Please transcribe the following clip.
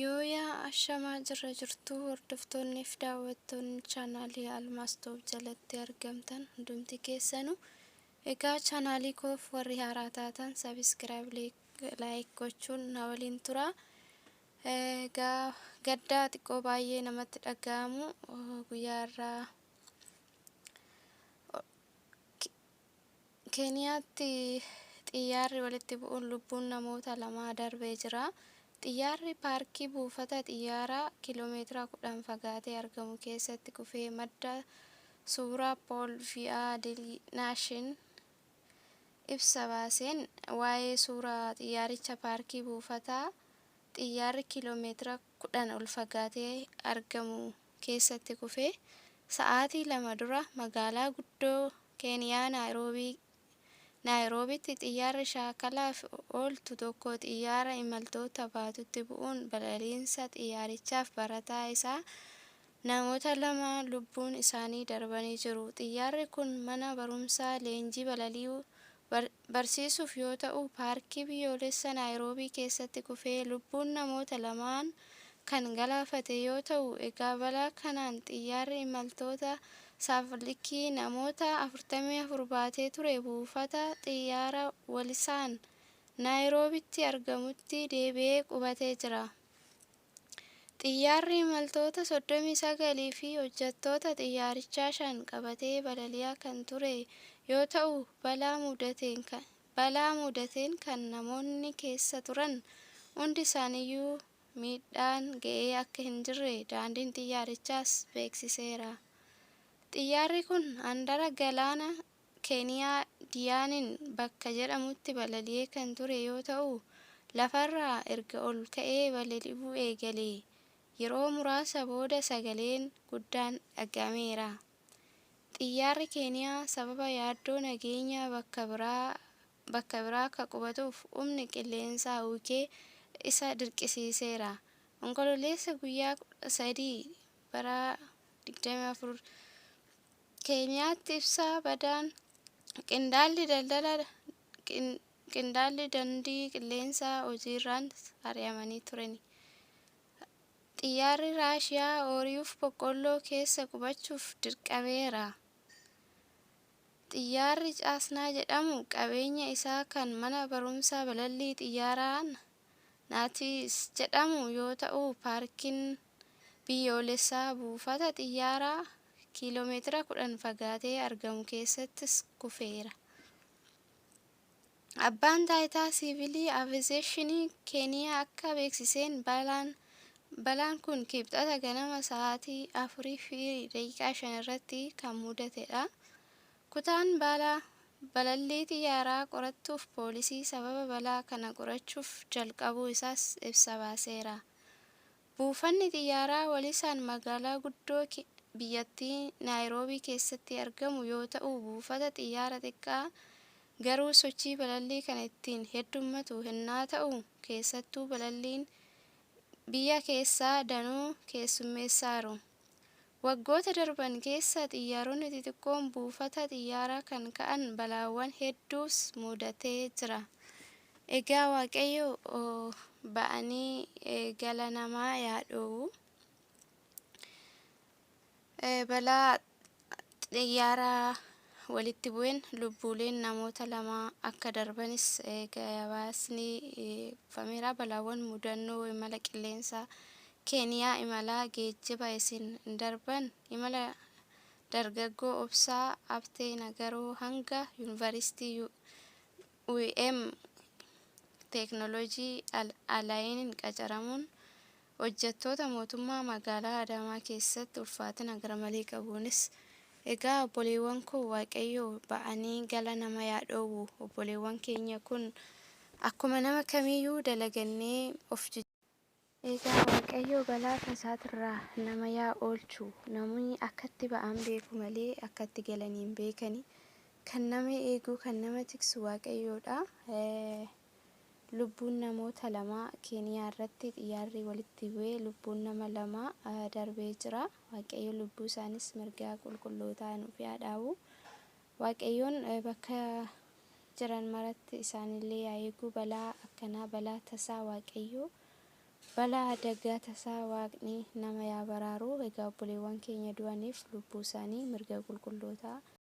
Yooyaa ashamaa jirra jirtuu hordoftoonnii fi daawwattoonni chaanaalii Almaaz Tube jalatti argamtan hundumti keessanu. Egaa chaanaalii koof warri haaraa taatan subscribe, like gochuun na waliin tura. Egaa gaddaa xiqqoo baay'ee namatti dhaga'amu guyyaa irraa Keeniyaatti xiyyaarri walitti bu'uun lubbuun namoota lamaa darbee jira. Xiyyaarri paarkii buufata xiyyaaraa kiiloomeetira 10 fagaatee argamu keessatti kufee madda suuraa Pool Vi'aa Daily Nation ibsa baaseen waa'ee suuraa xiyyaaricha paarkii buufata xiyyaarri kiiloomeetira 10 ol fagaatee argamu keessatti kufe sa'aatii 2 dura magaalaa guddoo Keeniyaa Naayiroobiitti xiyyaarri shaakalaaf ooltu tokko xiyyaara imaltoota baatutti bu'uun balaliinsa xiyyaarichaaf barataa isaa namoota 2 lubbuun isaanii darbanii jiru. Xiyyaarri kun mana barumsaa leenjii balali'uu barsiisuuf yoo ta'u paarkii biyyoolessa Naayiroobii keessatti kufee lubbuun namoota lamaan kan galaafate yoo ta'u egaa balaa kanaan xiyyaarri imaltoota Saaflikii namoota 44 baatee ture buufata xiyyaara Walisaan Naayiroobitti argamutti deebi'ee qubatee jira. Xiyyaarri imaltoota 39 fi hojjattoota xiyyaarichaa 5 qabatee balali'aa kan ture yoo ta'u balaa mudateen kan namoonni keessa turan hundi isaaniiyyuu miidhaan ga'ee akka hin jirre daandiin xiyyaarichaas beeksiseera. Xiyyaarri kun handara galaana Keeniyaa Diyaaniin bakka jedhamutti balali'ee kan ture yoo ta'u lafarraa erga ol ka'ee balali'uu eegalee yeroo muraasa booda sagaleen guddaan dhaga'ameera. Xiyyaarri Keeniyaa sababa yaaddoo nageenyaa bakka biraa bakka biraa akka qubatuuf humni qilleensaa UK isa dirqisiiseera. Onkololeessa guyyaa 13 bara 24 Keeniyaatti ibsaa badaan qindaalli daldala qindaalli dandii qilleensaa hojiirraan ari'amanii turani. Xiyyaarri Raashiyaa ooriyuuf boqqolloo keessa qubachuuf dirqameera. Xiyyaarri Caasnaa jedhamu qabeenya isaa kan mana barumsaa balallii xiyyaaraa Naatiis jedhamu yoo ta'u paarkiin biyyoolessaa buufata xiyyaaraa kiiloomeetira 10 fagaatee argamu keessattis kufeera. Abbaan Taayitaa Siivilii Avizeeshinii Keeniyaa akka beeksiseen balaan kun Kibxata ganama sa'aatii 4:05 irratti kan mudatedha. Kutaan balaa balallii xiyyaaraa qorattuuf poolisii sababa balaa kana qorachuuf jalqabuu isaas ibsa baaseera. Buufanni xiyyaaraa Walisaan magaalaa guddoo biyyattii Naayiroobii keessatti argamu yoo ta'u buufata xiyyaara xiqqaa garuu sochii balallii kan ittiin heddummatu hennaa ta'u keessattuu balalliin biyya keessaa danuu keessummeessaaru. Waggoota darban keessa xiyyaaronni xixiqqoon buufata xiyyaaraa kan ka'an balaawwan hedduus mudatee jira. Egaa Waaqayyo ba'anii gala namaa yaa dhoowwu. Balaa xiyyaaraa walitti bu'een lubbuuleen namoota lamaa akka darbanis gabaasni fameera. Balaawwan mudannoo imala qilleensaa Keeniyaa imala geejjiba isin darban imala dargaggoo Obsaa Abtee Nagaroo hanga Yuunivarsiitii UM Teeknooloojii Alayiniin qacaramuun hojjettoota mootummaa magaalaa Adaamaa keessatti ulfaatina garmalee qabuunis Egaa obboleewwan koo Waaqayyo ba'anii gala nama yaa dhoowwu obboleewwan keenya kun akkuma nama kamiiyyuu dalagannee of Egaa Waaqayyo balaa tasaatirraa nama yaa oolchu. Namni akkatti ba'an beeku malee akkatti galanii hin beekani. Kan nama eegu, kan nama tiksu Waaqayyoodha. Lubbuun namoota lamaa Keeniyaa irratti xiyyaarri walitti bu'ee lubbuun nama lamaa darbee jira. Waaqayyo lubbuu isaanis mirgaa qulqullootaa nuuf yaa dhaabu. Waaqayyoon bakka jiran maratti isaanillee yaa eegu. Balaa akkanaa balaa tasaa Waaqayyo Balaa adagaa tasaa waaqni nama yaa baraaru. Egaa obboleewwan keenya du'aniif lubbuu isaanii mirga qulqullootaa.